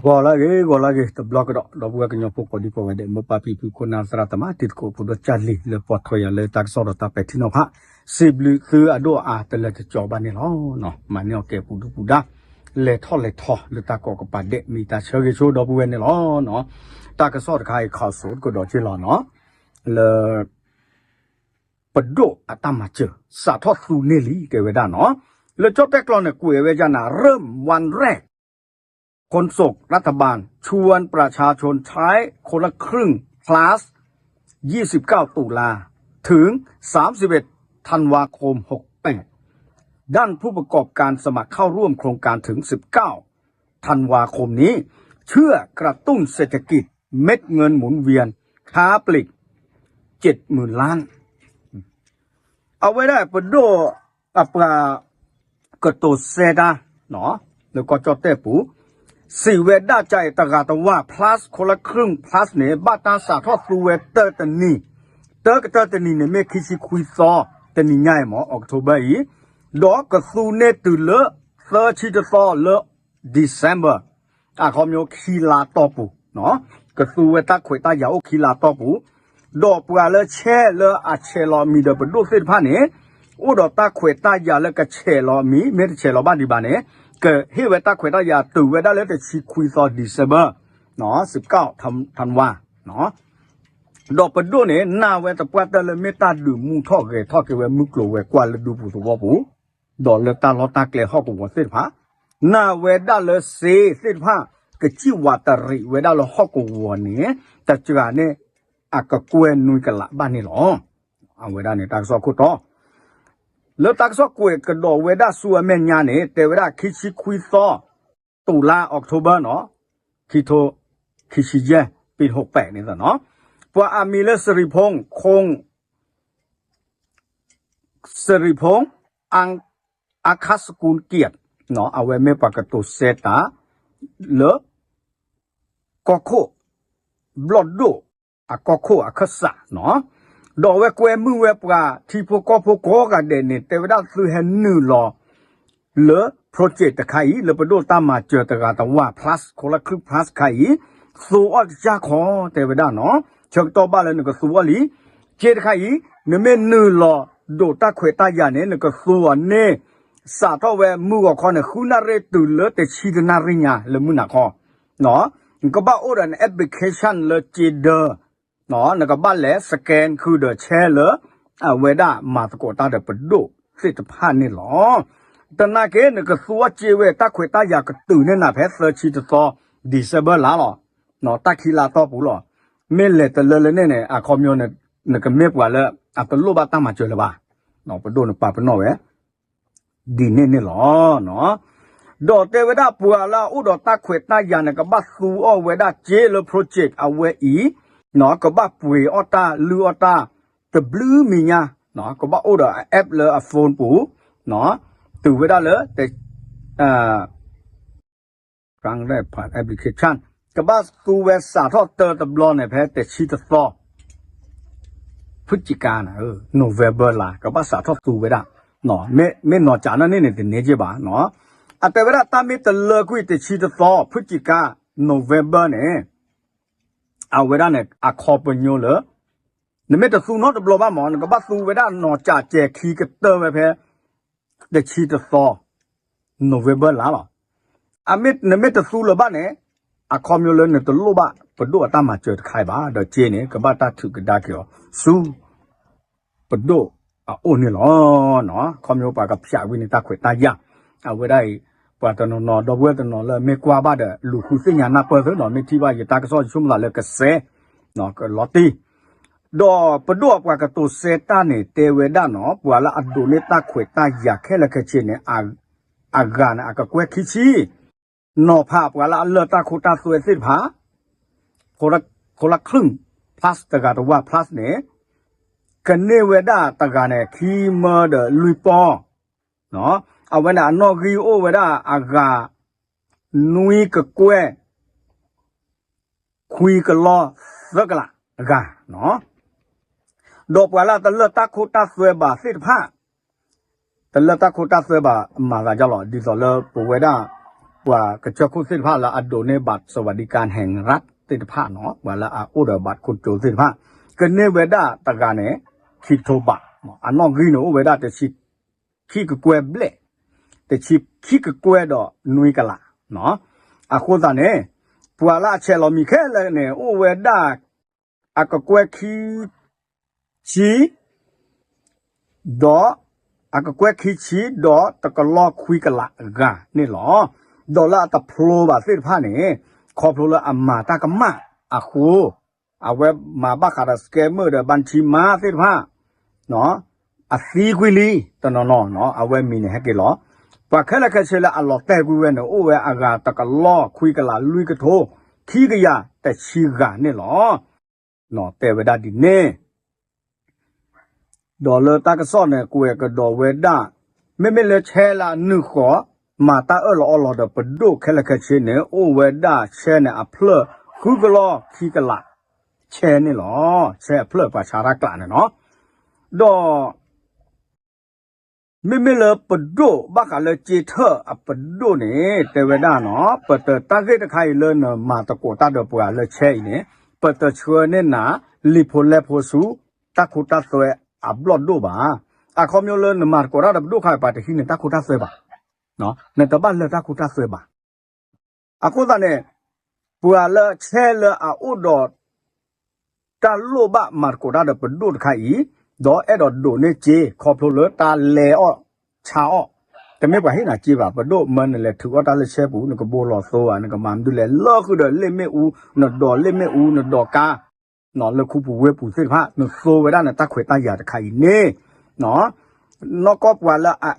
ဂီၤလၢအဂ့ၤ ဂီၤလၢအဂ့ၤ တဘျီကဒီး ဒီပုၢ်ဝဲၢ်ကညီဖိကိးဒံကိးဂၤဒဲး မိၢ်ပၢ်ဖံဖု ခိၣ်နၢ်သရၣ်သမါ တံၤသကိးဖိဒိၣ်ကၢ်လံၤ လၢပိာ်ထွဲယၤလၢတၢ်ကစီၣ်ဒီးတၢ်ပဲာ်ထံနီၤဖး စံးဘျုးသုအဒိၣ်အါတလၢတကီဘၣ်န့ၣ်လီၤ. မၤန့ၢ်အီၣ်ကဲပူၤဒုၣ်ပူၤဒါ လဲၤထီၣ်လဲၤထီလၢတၢ်ကိးကပၤဒဲး မ့ၢ်တၢ်ဆၢဂ့ၤဆိဒီပုၢ်ဝဲၢ်န့ၣ်လီၤ. တၢ်ကစီၣ်တခါအံၤ ခးစိးတကဒီးက့လီၤနီၤ လၢ ပဒိၣ်အတၢ်မၤစၢၤ စးထီၣ်သူန့ၢ်လံ တဲဝဲဒၣ်နီၤ. လၢကၠီၣ်တဲၣ်ကျီန့ၣ် ကွဲးဝဲဒၣ်နၤ เริ่มวันแรก ขนส่งรัฐบาลชวนประชาชนใช้คนละครึ่ง plus ยี่สิบเก้า ตุลา ถึง สามสิบเอ็ด ธันวาคม หกแปด ด้านผู้ประกอบการสมัครเข้าร่วมโครงการถึง สิบเก้า ธันวาคมนี้ เชื่อกระตุ้นเศรษฐกิจ เม็ดเงินหมุนเวียน ค้าปลีก เจ็ดหมื่นล้าน အဝဲဒၣ်ပဒိၣ်အပှၤကတိၤစဲတၢ် လၢကီၢ်ကၠီၣ်တဲၣ်ပူၤ စံးဝဲဒၣ်ကအံၤ တဂၤတဝၢ် plus คนละครึ่ง plus န့ၣ် ဘၣ်တၢ်စးထီၣ်သူဝဲတၢတနံၤ, တၢကတၢၢ်တနံၤန့ၣ် မ့ၢ်ခံဆံခွံသီ တနံၤညါအံၤမ့ၢ် October အံၤ, ဒီးကသူန့ၢ်တုၤလၢ သၢဆံတသီလၢ December အခီပညီခံလါတီၢ်ပူၤ, ကသူဝဲတၢ်ခွဲးတၢ်ယာ်အိၣ်ခံလါတီၢ်ပူၤ, ဒီးပှၤလၢဆဲးလၢအဆဲးလီၤမံၤဒီးပဒိၣ်သ့ၣ်တဖၣ်န့ၣ် အိၣ်ဒီးတၢ်ခွဲးတၢ်ယာ်လၢကဆဲးလီၤမံၤ မ့ၢ်တဆဲးလီၤဘၣ်ဒံးဘၣ်န့ၣ် ကဟ့ၣ်ဝဲတၢ်ခွဲးတၢ်ယာ်တုၤဝဲဒၣ်လၢတဆံခွံသီ December စကၢ် ထၣ်ဝါ ဒီးပဒိၣ်န့ၣ် နာ်ဝဲသပှၢ်တၢၢ်လၢမ့ၢ်တၢ်ဒုးမူထီၣ်ဂဲၤထီၣ်က့ၤဝဲမုၢ်ကျိၤဝဲၤကွာ်လၢဒူပူၤသဝီပူၤ, ဒီးလၢတၢ်လီၢ်တၢ်ကျဲဟီၣ်ကဝီၤသ့ၣ်တဖၣ်, နာ်ဝဲဒၣ်လၢစ့သ့ၣ်တဖၣ် ကစံၣ်ဝးတရံးဝဲဒၣ်လၢဟီၣ်ကဝီၤန့ၣ် တစှၤန့ၣ် အကကွဲၢ်နွံကလးဘၣ်န့ၣ်လီၤ. အဝဲဒၣ်န့ၣ်တၢ်ကစီၣ်ခိၣ်တီ လၢတၢ်ကစီၣ်ကွဲးကဒီးဝဲဒၣ်ဆူအမဲာ်ညါန့ၣ် တဲဝဲဒၣ်ခံဆံခွံသီ တုၤလါ October နီၤ, ခံထိခံဆံယဲၢ် ပ့းဟိးပဲးန့ၣ်နီၤ, ပှၤအမံၤလၢ စရံဖူ ခိၣ် စရံဖူ အခါစကူလ်ကၠံၣ် အဝဲမ့ၢ်ပှၤကတိၤစဲတၢ် လၢ ကီၢ်ခိၣ် ဘျီၣ်ဒိၣ် အကီၢ်ခိၣ်အခၢၣ်စးနီၤ, ဒီးအဝဲကွဲမုာ်ဝဲပှၤထံဖိကီၢ်ဖိကိးဂၤဒဲးန့ၣ် တဲဝဲဒၣ်သုဟဲနုာ်လီၤ လၢ project တခါအံၤ လၢပဒိၣ်တၢ်မၤစၢၤတဂၤတဝၢ် plus ခိၣ်လၢ ခုၣ် plus တခါအံၤ သူအီၣ်တကၢ်ခီ တဲဝဲဒၣ်နီၤ, ဆၢကတီၢ်ဘၣ်လၢနကသူအီၣ်လံ, က့တခါအံၤ နမ့ၢ်နုာ်လီၤဒိးတၢ်ခွဲးတၢ်ယာ်န့ၣ် နကသူအီၤန့ၣ် စးထီၣ်ဝဲမုၢ်ဂီၤခီန့ၣ် ဃုနၣ်ရံၣ်တုၤလၢတဆံတနၣ်ရံၣ်ညါလၢမုၢ်နၤခီ, နကဘၣ်အိၣ်ဒီးန application လၢက့ဒၢ နကဘၣ်လဲၤ scan ဃုာ်ဒီးဆဲးလၢ အဝဲဒၣ်မၤသကိးတၢ်ဒီးပဒိၣ်သ့ၣ်တဖၣ်န့ၣ်လီၤ. တနာ်က့ နကသူအီၣ်စ့ဝဲ တၢ်ခွဲးတၢ်ယာ်ကတုၤန့ၢ်နၤဖဲသၢဆံတသီ December လါလီၤ, တၢ်ခံလါတီၢ်ပူၤလီၤ. မ့ၢ်လဲၤတလၢလၢန့ၣ်န့ၣ် အခီပညီ နကမ့ၢ်ပှၤလၢအတလိၣ်ဘၣ်တၢ်မၤစၢၤလၢၤဘၣ်. ပဒိၣ်န့ၣ်ပာ်ပနီၣ်ဝဲ ဒ်န့ၣ်န့ၣ်လီၤ. ဒီးတဲဝဲဒၣ်ပှၤလၢအအိၣ်ဒီးတၢ်ခွဲးတၢ်ယာ်န့ၣ် ကဘၣ်သူအီၣ်ဝဲဒၣ်စ့လၢ project အဝဲအံၤ, ကဘၣ်ပှ့ၤအီၣ်တၢ်လုၢ်အီၣ်တၢ် တဘျုးမံၤညါ, ကဘၣ်အိၣ်ဒီးအ app လၢအ phone ပူၤ, တုၤဝဲဒၣ်လၢ application ကဘၣ်သူဝဲစးထီၣ်တၢတဘျီန့ၣ် ဖဲတဆံတသီ ဖုစံးကါန့ၣ် November လါ ကဘၣ်စးထီၣ်သူဝဲဒၣ်, မ့ၢ်နီၤကးန့ၣ်န့ၣ် တန့ၢ်က့ဘၣ်, အတဲဝဲဒၣ်တၢ်မ့ၢ်တလၢကွံာ်တဆံတသီ ဖုစံးကါ November န့ၣ် အဝဲဒၣ်န့ၣ် အခီပညီလၢ နမ့ၢ်တသူနီတဘျီဘၣ်မး နကဘၣ်သူဝဲဒၣ်နီၤကးကဲၤခံကတၢၢ်ဝဲဖဲ တဆံတသီ November လါလီၤ. အမ့ၢ်နမ့ၢ်တသူလၢၤဘၣ်န့ၣ် အခီပညီလၢနတလိၣ်ဘၣ်ပဒိၣ်အတၢ်မၤစၢၤတခါအံၤဘၣ်, ဒီးစ့န့ၣ် ကဘၣ်တၢ်ထုးကဒါက့ၤအီၤဆူ ပဒိၣ်အအိၣ်န့ၣ်လီၤ. အခီပညီပှၤကဖျးဝံန့ၣ်တၢ်ခွဲးတၢ်ယာ် အဝဲဒၣ်အံၤ ပှၤတနီၤနီၤ ဒီပုၢ်ဝဲၢ်တနီၤလၢမ့ၢ်ကွၢ်ဘၣ်ဒီး လူၤဃုသ့ၣ်ညါနၢ်ပၢၢ်သ့နီၤ, မ့ၢ်ထံၣ်ဘၣ်ယတၢ်ကစီၣ်ယဆိကမိၣ်သးလၢကစဲ ကလီၤတံၢ် ဒီးပဒိၣ်အပှၤကတိၤစဲတၢ်န့ၣ် တဲဝဲဒၣ်နီၤ ပှၤလၢအဒိးန့ၢ်တၢ်ခွဲးတၢ်ယာ်ခဲလၢာ်ခဲဆ့န့ၣ် အဂၤန့ၣ် အကကွဲၢ်ခံဆံ, နီၤဖးပှၤလၢအလၢၢ်တၢ်ခိတၢ်သွဲသ့ၣ်တဖၣ် คนละครึ่ง plus တဂၤတဝၢ် plus န့ၣ် ကန့ၢ်ဝဲဒၣ်တဂၤန့ၣ် ခံမၢဒီးလွံၢ်ပီၢ်, အဝဲန့ၣ်အနီၣ်ဂံၢ်အိၣ်ဝဲဒၣ်အဂၤ နွံကကွဲၢ် ခွံကလီၢ်သၢကလးအဂၤ, ဒီးပှၤလၢတလၢၢ်တၢ်ခိတၢ်သွဲဘၣ်သ့ၣ်တဖၣ် တလၢၢ်တၢ်ခိတၢ်သွဲဘၣ်မၤသးဒ်လီၤ ဒ်သိးလၢပဝဲဒၣ် ပှၤကစၢၢ်ခိၣ်သ့ၣ်တဖၣ်လၢအဒိးန့ၢ် บัตรสวัสดิการแห่งรัฐ သ့ၣ်တဖၣ်နီၤ ပှၤလၢအအိၣ်ဒီး บัตรคนจน သ့ၣ်တဖၣ် ကန့ၢ်ဝဲဒၣ်တဂၤန့ၣ် ခံကထိဘး, အနီၣ်ဂံၢ်န့ၣ်အိၣ်ဝဲဒၣ်တဆံခံကကွဲၢ်ဘျဲၣ်, တဆံခံကကွဲၢ်ဒီးနွံကလး. အဃိသတးန့ၣ် ပှၤလၢအဆဲးလီၤမံၤခဲလၢာ်န့ၣ် အိၣ်ဝဲဒၣ် အကကွဲၢ်ခံဆံ ဒီး အကကွဲၢ်ခံဆံဒီးတကလီၢ်ခွံကလးဂၤန့ၣ်လီၤ. ဒီးလၢအတဖျိဘၣ်သ့ၣ်တဖၣ်န့ၣ် ခီဖျိလၢအမၤတၢ်ကမၣ်အဃိ အဝဲမၤဘၣ်ဃးဒီး scammer ဒီး ဘၣ်ထံမါသ့ၣ်တဖၣ် အသံကွံာ်လံတနီၤနီၤ အဝဲမံၤန့ၣ်ဟဲက့ၤလီၤ. ပှၤခဲလၢာ်ခဲဆ့လၢအလီၤတဲာ်ကွံာ်ဝဲန့ၣ် အိၣ်ဝဲအဂၤတကလီၢ်ခွံကလးလွံၢ်ကထိ ခံကယၤတဆံဂၤန့ၣ်လီၤ. တဲဝဲဒၣ်ဒ်န့ၣ် ဒီးလၢတၢ်ကစီၣ်န့ၣ် ကွဲးကဒီးဝဲဒၣ် မ့မ့ၢ်လၢဆဲလၢအနုာ်ဃီၤ မၤတၢ်အၢၣ်လီၤအီလီၤဒီးပဒိၣ်ခဲလၢာ်ခဲဆ့န့ၣ် အိၣ်ဝဲဒၣ်ဆဲန့ၣ်အဖျၢၣ်ဃုကလီၢ်ခံကလး ဆဲန့ၣ်လီၤ. ဆဲအဖျၢၣ်ပှၤဆါတၢ်ကျးန့ၣ်နီၤ. ဒီး မ့မ့ၢ်လၢပဒိၣ်ဘၣ်ဃးလၢကၠ့ထၢၣ်အပဒိၣ်န့ၣ် တဲဝဲဒၣ်နီၤ ပတတၢ်ဂ့ၢ်တခါအံၤလၢနမၤသကိးတၢ်ဒီးပှၤလၢဆဲအံၤန့ၣ် ပတဆှၢန့ၢ်နၤ လံာ်ဖိလဲၢ်ဖိဆူ တၢ်ခိတၢ်သွဲအဘျီၣ်ဒိၣ်ဘၣ်. အခီပညီလၢနမၤသကိးတၢ်ဒီးပဒိၣ်ခါအံၤ ပှၤတဟံးန့ၢ်တၢ်ခိတၢ်သွဲဘၣ်. နတဘၣ်လၢတၢ်ခိတၢ်သွဲဘၣ်. အဃိသတးန့ၣ် ပှၤလၢဆဲလၢအအိၣ်ဒီး တၢ်လိၣ်ဘၣ်မၤသကိးတၢ်ဒီးပဒိၣ်တခါအံၤ, ဒီးအဲၣ်ဒိးဒိးန့ၢ်ကၠ့ ခီဖျိလၢတၢ်လဲၤအီၣ်ဆါအီၣ်, တမ့ၢ်ပှၤဟ့ၣ်နၤကၠ့ဘၣ်, ပဒိၣ်မၢနလဲၤထုးအီၣ်တၢ်လၢဆဲပူၤ, နကဘိလီၤသိဧါ, နကမၤမနုၤလဲၣ်, လၢဃုာ်ဒီးလ့ၣ်မ့ၣ်အူ, နဒိးလ့ၣ်မ့ၣ်အူ, နဒိးကါ လၢခူပူၤဝ့ၢ်ပူၤသ့ၣ်တဖၣ် နသိဝဲဒၣ်နတၢ်ခွဲးတၢ်ယာ်တခါအံၤန့ၣ်, နီၢ်ကီၢ်ပှၤလၢအ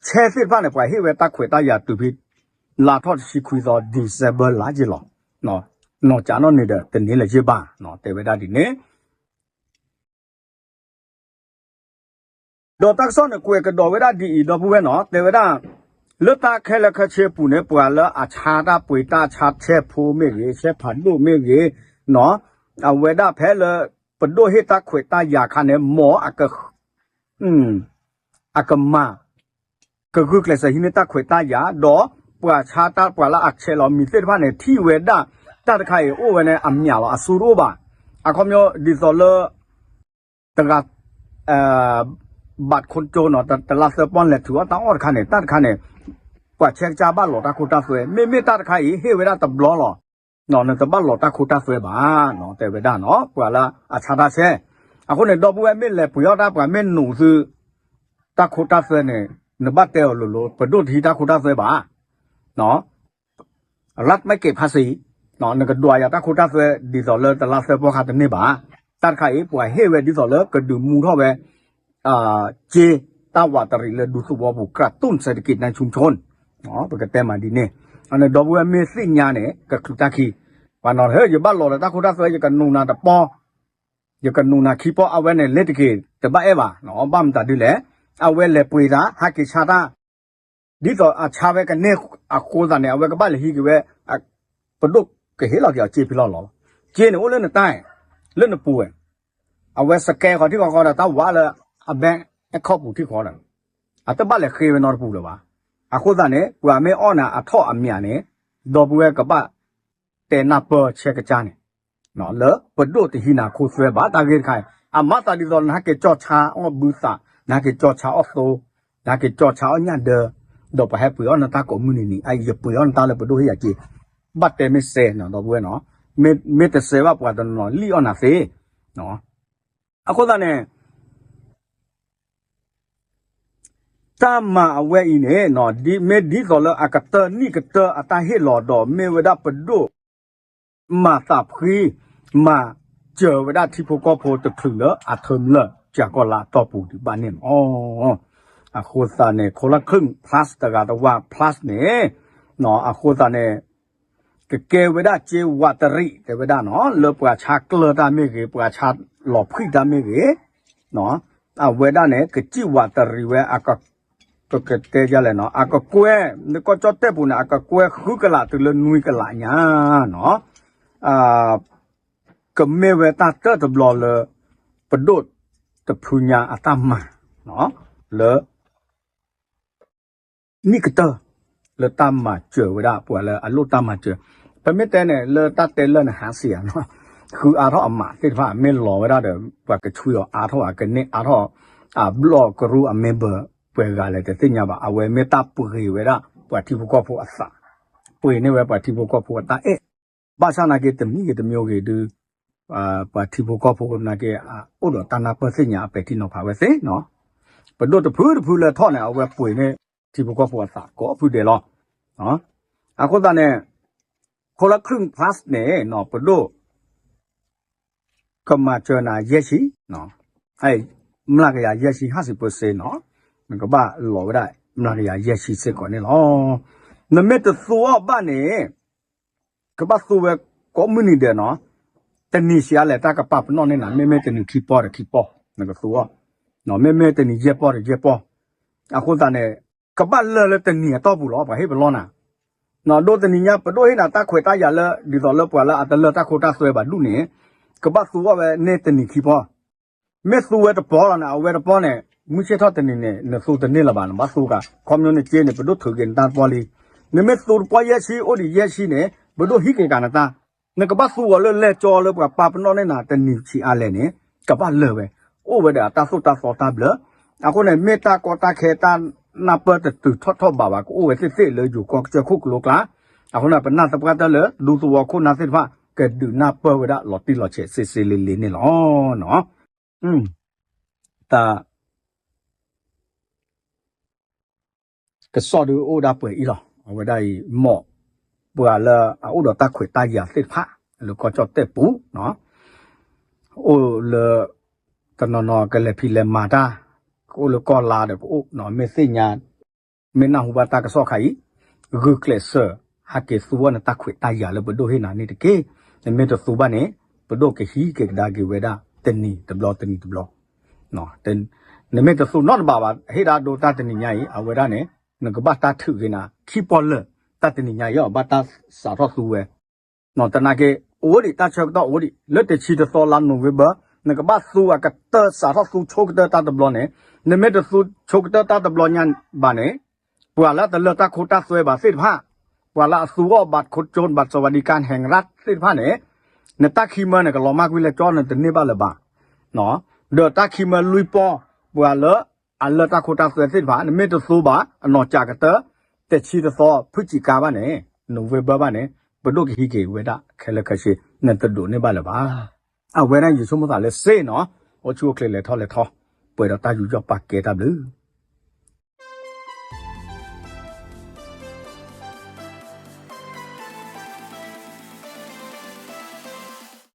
ဆဲသ့ၣ်တဖၣ်န့ၣ် ပှၤဟ့ၣ်ဝဲတၢ်ခွဲးတၢ်ယာ်တုၤဖဲ လါထီၣ်တဆံခွံသီ December လါက့ၤလီၤ. နီၢ်ကၠးနီၣ်န့ၣ်ဒီး တန့ၢ်လၢၤက့ၤဘၣ်, တဲဝဲဒၣ်ဒ်န့ၣ် ဒီးတၢ်ကစီၣ်န့ၣ် ကွဲးကဒီးဝဲဒၣ်ဒ်အံၤ ဒီပုၢ်ဝဲၢ်နီၤ, တဲဝဲဒၣ် လၢတၢ်ခဲလၢာ်ခဲဆ့အပူၤန့ၣ် ပှၤလၢအဆါတၢ်ပှ့ၤတၢ်ဆါဆဲဖိမ့ၢ်ဂ့ၤ, ဆဲဖးဒိၣ်မ့ၢ်ဂ့ၤ, အဝဲဒၣ်ဖဲလၢ ပဒိၣ်ဟ့ၣ်တၢ်ခွဲးတၢ်ယာ်ခါန့ၣ် မ်အက အကမၤ ကဂုာ်ကျဲးစၢးဟံးန့ၢ်တၢ်ခွဲးတၢ်ယာ်, ဒီးပှၤဆါတၢ်ပှၤလၢအဆဲးလီၤမံၤသ့ၣ်တဖၣ်န့ၣ် ထံၣ်ဝဲဒၣ် တၢ်တခါအံၤအိၣ်ဝဲန့ၣ် အမျးလီၤ, အစိတအိၣ်ဘၣ်. အခီပညီဒ်သိးလၢ တဂၤ ဘၣ်ခိၣ်ကၠိနီၤ, တလါသၢပီၢ်လဲၤထုးအီၣ်တၢ်အီၣ်တခါန့ၣ် တၢ်တခါန့ၣ် ပှၤဆဲကစၢ်ဘၣ်လီၤတၢ်ခိတၢ်သွဲ, မ့မ့ၢ်တၢ်တခါအံၤ ဟ့ၣ်ဝဲဒၣ်တဘျီလီၤ. နတဘၣ်လီၤတၢ်ခိတၢ်သွဲဘၣ်, တဲဝဲဒၣ်နီၤ, ပှၤလၢအဆါတၢ်ဆဲ. အဃိန့ၣ် ဒီပုၢ်ဝဲၢ်မ့ၢ်လဲၤပှ့ၤအီၣ်တၢ် ပှၤမ့ၢ်နုာ်သု တၢ်ခိတၢ်သွဲန့ၣ် နဘၣ်တဲအီၤလိၤလိၤ, ပဒိၣ်တဟံးတၢ်ခိတၢ်သွဲဘၣ်. รัฐไม่เก็บภาษี, နကဒွးယၤတၢ်ခိတၢ်သွဲ ဒ်သိးလၢတလါသၢပီၢ်ခါတန့ၢ်ဘၣ်. တၢ်တခါအံၤ ပှၤဟ့ၣ်ဝဲဒ်သိးလၢကဒုးမူထီၣ်ဝဲ က့ တၢ်ဝးတရံးလၢဒူသဝီပူၤ กระตุ้นเศรษฐกิจในชุมชน, ပကတဲမးဒ်န့ၣ်. အန့ၣ် ဒီပုၢ်ဝဲၢ်မ့ၢ်သ့ၣ်ညါန့ၣ် ကချုးတၢ်ခံ, ပှၤနီၤ ဟဲ ယဘၣ်လီၤဒီးတၢ်ခိတၢ်သွဲ ယကနူၤနၤတပီၢ် ယကနူၤနၤခံပီၢ် အဝဲန့ၣ် လ့တက့ၤ တဘၣ်အဲၣ်ဘၣ်, ဘၣ်မတၤဒ်လဲၣ်, အဝဲလဲၤပှ့ၤတၢ် ဟဲက့ၤဆါတၢ်, ဒ်သိးအဆါဝဲကန့ၢ်အဃိသတးန့ၣ် အဝဲကဘၣ်လဲၤဟံးက့ၤဝဲ, ပဒိၣ်ကဟ့ၣ်လီၤက့ၤအီၤက့ဖဲလီၤလီၤ. က့န့ၣ်အိၣ်လၢနတၢ်, လၢနပူၤဝဲ, အဝဲစကဲဃီၤထံၣ်ဃီဃီဒီးတၢ်ဝးလၢအ bank account ပူၤထံၣ်ဃီဒီး အတဘၣ်လဲၤဃ့ဝဲနီတပူၤလၢၤဘၣ်. အဃိသတးန့ၣ် ပှၤမ့ၢ်အီၣ်နၤအထီၣ်အမျးန့ၣ် ဒီပုၢ်ဝဲၢ်ကဘၣ် တဲနၢ်ပၢၢ်ဆဲကစၢ်န့ၣ် လၢပဒိၣ်တဟံးနၤခိသွဲဘၣ် တၢ်ဂ့ၢ်တခါအံၤ, အမၤသးဒ်သိး နဟဲက့ၤကၠီၣ်ဆါအီၣ်ဘုသး, နဟဲက့ၤကၠီၣ်ဆါအီၣ်သိ, နဟဲက့ၤကၠီၣ်ဆါအီၣ်ညၣ်ဒၢ, ဒီးပှၤဟဲပှ့ၤအီၣ်နတၢ်ကိးမုၢ်နံၤန့ၣ်, ယပှ့ၤအီၣ်နတၢ်လၢပဒိၣ်ဟ့ၣ်ယၤက့, ဘၣ်တဲမ့ၢ်စဲးနီၤ ဒီပုၢ်ဝဲၢ်နီၤ, မ့ၢ်တစဲးဘၣ်ပှၤတနီၤနီၤလံၣ်အီၣ်နၤသ့. အဃိသတးန့ၣ် တၢ်မၤအဝဲအံၤန့ၣ် မ့ၢ်ဒ်သိးလၢအကတၢၢ်နံၣ်ကတၢၢ်အတၢ်ဟ့ၣ်လီၤဒီး မ့ၢ်ဝဲဒၣ်ပဒိၣ် မၤသးဖှံ, မၤစၢၤဝဲဒၣ်ထံဖိကီၢ်ဖိတချုးလၢအထၢမုၢ်လၢ် ကၠၤကီၢ်လါအတီၢ်ပူၤဒံးဘၣ်န့ၣ်လီၤ. အဃိသတးန့ၣ် ခိလၢခၢၣ် plus တဂၤတဝၢ် plus န့ၣ်, အဃိသတးန့ၣ် ကကဲဝဲဒၣ်စ့ဝးတရံး တဲဝဲဒၣ်နီၤ လၢပှၤဆါကျၢၢ်တၢ်မ့ၢ်ဂ့ၤ ပှၤဆါလီၤဖှံတၢ်မ့ၢ်ဂ့ၤ, အဝဲဒၣ်န့ၣ် ကစံၣ်ဝးတရံးဝဲ ပကတဲဒ်လဲၣ်နီၤ အကကွဲၢ် နကီၢ်ကၠီၣ်တဲၣ်ပူၤန့ၣ် အကကွဲၢ်ဃုကလးတုၤလၢနွံကလးညါနီၤ, ကမ့ၢ်ဝဲတၢ်တၢၢ်တဘျီလၢ ပဒိၣ်တဖုညါအတၢ်မၤ လၢ နံၣ်ကတၢၢ် လၢတၢ်မၤစၢၤဝဲဒၣ် ပှၤလၢအလိၣ်တၢ်မၤစၢၤ, ပမ့ၢ်တဲန့ၣ် လၢတၢ်တဲလၢနဟးစံးဧါနီၤ, ဃုအါထီၣ်အမးသ့ၣ်တဖၣ် မ့ၢ်လီၤဝဲဒၣ်ဒီး ပှၤကဆွံအီၤအါထီၣ် အကန့ၢ်အါထီၣ် အဘျီၣ်ကရူၢ်အ member ပှဲၤဂၤလဲၣ်တသ့ၣ်ညါဘၣ်. အဝဲမ့ၢ်တၢ်ပှ့ၤဝဲဒၣ် ပှၤထံဖိကီၢ်ဖိအသး, ပှ့ၤန့ၢ်ဝဲပှၤထံဖိကီၢ်ဖိအတၢ်အဲၣ်, ဘၣ်ဆၣ်နာ်က့တမံၤဂ့ၤတမံၤဂ့ၤဒုး ပှၤထံဖိကီၢ်ဖိနာ်က့ အိၣ်ဒီးတၢ်နၢ်ပၢၢ်သ့ၣ်ညါအပဲာ်ထံနီၤဖးဝဲသ့နီၤ, ပဒိၣ်တဖုတဖုလၢထီၣ်န့ၣ် အဝဲပှ့ၤန့ၢ်ထံဖိကီၢ်ဖိအသးကိးဖုဒဲးလီၤ. အဃိသတးန့ၣ် ခိလၢ ခရံာ်ဖးန့ၣ် ပဒိၣ် ကမၤစၢၤနၤယဲၢ်ဆံ, မျးကယၤယဲၢ်ဆံ ဟးစံးပၢစ့နီၤ, နကဘၣ်လီၤဝဲဒၣ် မျးကယၤယဲၢ်ဆံစ့ၢ်ကီးန့ၣ်လီၤ. နမ့ၢ်တသူအီၤဘၣ်န့ၣ် ကဘၣ်သူဝဲကိးမုၢ်နံၤဒဲးနီၤ, တနံၤဆံးအါလဲၣ် တၢ်ကပာ်ပနီၣ်န့ၢ်နၤ မ့မ့ၢ်တနံၤခံပီၢ်ဒီးခံပီၢ် နကသူအီၤ, မ့မ့ၢ်တနံၤယဲၢ်ပီၢ်ဒီးယဲၢ်ပီၢ်, အဃိသတးန့ၣ် ကဘၣ်လၢၢ်လၢတနံၤအတီၢ်ပူၤလီၤ ပှၤဟ့ၣ်ပလီၢ်နၤ, ဒိတနံၤညါ ပဒိၣ်ဟ့ၣ်နၤတၢ်ခွဲးတၢ်ယာ်လၢ ဒ်သိးလၢပှၤလၢအတလၢၢ်တၢ်ခိတၢ်သွဲဘၣ်ဒူၣ်န့ၣ် ကဘၣ်သူအီၤဝဲန့ၢ်တနံၤခံပီၢ် မ့ၢ်သူဝဲတပီၢ်လီၤန့ၣ် အဝဲတပီၢ်န့ၣ် မုၢ်ဆ့ၣ်ထီၣ်တနံၤန့ၣ် နသူတန့ၢ်လၢၤဘၣ် နဘၣ်သူကၤ ခီဖျိနစ့န့ၣ် ပဒိၣ်ထုးက့ၤနတၢ်တပီၢ်လံ. နမ့ၢ်သူတပီၢ်ယဲၢ်ဆံ အိၣ်ဒံးယဲၢ်ဆံန့ၣ် ပဒိၣ်ဟံးက့ၤကၤနတၢ်, နကဘၣ်သူအီၤလၢလဲၤကၠီလၢပှၤပာ်ပနီၣ်န့ၢ်နၤ တနံၤဆံးအါလဲၣ်န့ၣ် ကဘၣ်လၢာ်ဝဲ, အိၣ်ဝဲဒီးအတၢ်သိၣ်တၢ်သီတၢ်ဘျၢ. အဃိန့ၣ် မ့ၢ်တၢ်ကီတၢ်ခဲတၢ်နၢ်ပၢၢ်တတုၤထီၣ်ထီၣ်ဘးဘၣ် ကအိၣ်ဝဲသ့ၣ်သ့ၣ်လၢယိၤကီၢ်ကစၢၢ်ခိၣ်ကလိကျါ, အဃိန့ၣ် ပနာ်သပှၢ်တၢၢ်လၢ ဒူသဝီခိၣ်နၢ်သ့ၣ်တဖၣ် ကဒုးနၢ်ပၢၢ်ဝဲဒၣ်လီၤတံၢ်လီၤဆဲးစ့စ့လ့လ့န့ၣ်လီၤ. တၢ် ကစီၣ်ဒုးအိၣ်ဒၣ်ပှဲၤအံၤလီၤ. အဝဲဒၣ်အံၤ မ်ပှၤလၢအအိၣ်ဒီးတၢ်ခွဲးတၢ်ယာ်သ့ၣ်တဖၣ် လၢကီၢ်ကၠီၣ်တဲၣ်ပူၤ အိၣ်လၢ တနီၤနီၤကလဲၤဖံးလဲၤမၤတၢ်, ကအိၣ်လၢကီၢ်လါဒီးကအိၣ်, မ့ၢ်သ့ၣ်ညါ မ့ၢ်နၢ်ဟူဘၣ်တၢ်ကစီၣ်ခါအံၤ, ဂုာ်ကျဲးစၢး ဟဲက့ၤသူဝဲနတၢ်ခွဲးတၢ်ယာ်လၢပဒိၣ်ဟ့ၣ်နၤန့ၣ်တက့ၢ်. နမ့ၢ်တသူဘၣ်န့ၣ် ပဒိၣ်ကဟံးက့ၤကဒါက့ၤဝဲဒၣ် တနံၤတဘျီတနံၤတဘျီ နမ့ၢ်တသူနီတဘးဘၣ် ဟ့ၣ်ဒၣ်ဒိတၢ်တနံၤညါအံၤ အဝဲဒၣ်န့ၣ် နကဘၣ်တၢ်ထုးက့ၤနၤ ခံပီၢ်လၢာ် တၢ်တနံၤညါအံၤ ဘၣ်တၢ်စးထီၣ်သူဝဲ, တနာ်က့ အိၣ်ဒံးတၢ်ဆၢကတီၢ်အိၣ်ဒံး လၢတဆံတသီလါ November နကဘၣ်သူအကတၢၢ်စးထီၣ်သူဆိကတၢၢ်တၢ်တဘျီန့ၣ်, နမ့ၢ်တသူဆိကတၢၢ်တၢ်တဘျီညါဘၣ်န့ၣ် ပှၤလၢအတလၢၢ်တၢ်ခိတၢ်သွဲဘၣ်သ့ၣ်တဖၣ်, ပှၤလၢအသူအီၤဘၣ်ခိၣ်ကၠိ ဘၣ်စဝၤဒံကၣ် ဟဲၣ်ရၣ်သ့ၣ်တဖၣ်န့ၣ်, နတၢ်ခံမၢန့ၣ် ကလီၤမၢ်ကွံာ်လဲၤကၠီနတန့ၢ်ဘၣ်လၢၤဘၣ်. ဒီးတၢ်ခံမၢလွံၢ်ပီၢ်, ပှၤလၢအလၢၢ်တၢ်ခိတၢ်သွဲသ့ၣ်တဖၣ် နမ့ၢ်တသူဘၣ် အနီၢ်ကၠးကတၢၢ် တဆံတသီ ဖုၣ်စံးကါဘၣ်န့ၣ်, November ဘၣ်န့ၣ်, ပဒိၣ်ကဟံးက့ၤဝဲဒၣ်ခဲလၢာ်ခဲဆ့ နတဒိးန့ၢ်ဘၣ်လၢၤဘၣ်. အဝဲဒၣ်ယဆိကမိၣ်သးလၢစ့နီၤ, အိၣ်ဆူၣ်အိၣ်ချ့လဲၤထီၣ်လဲၤထီ, ပှဲၤဒီးတၢ်ယူးယီၣ်ပာ်ကဲတၢ်ဘျုး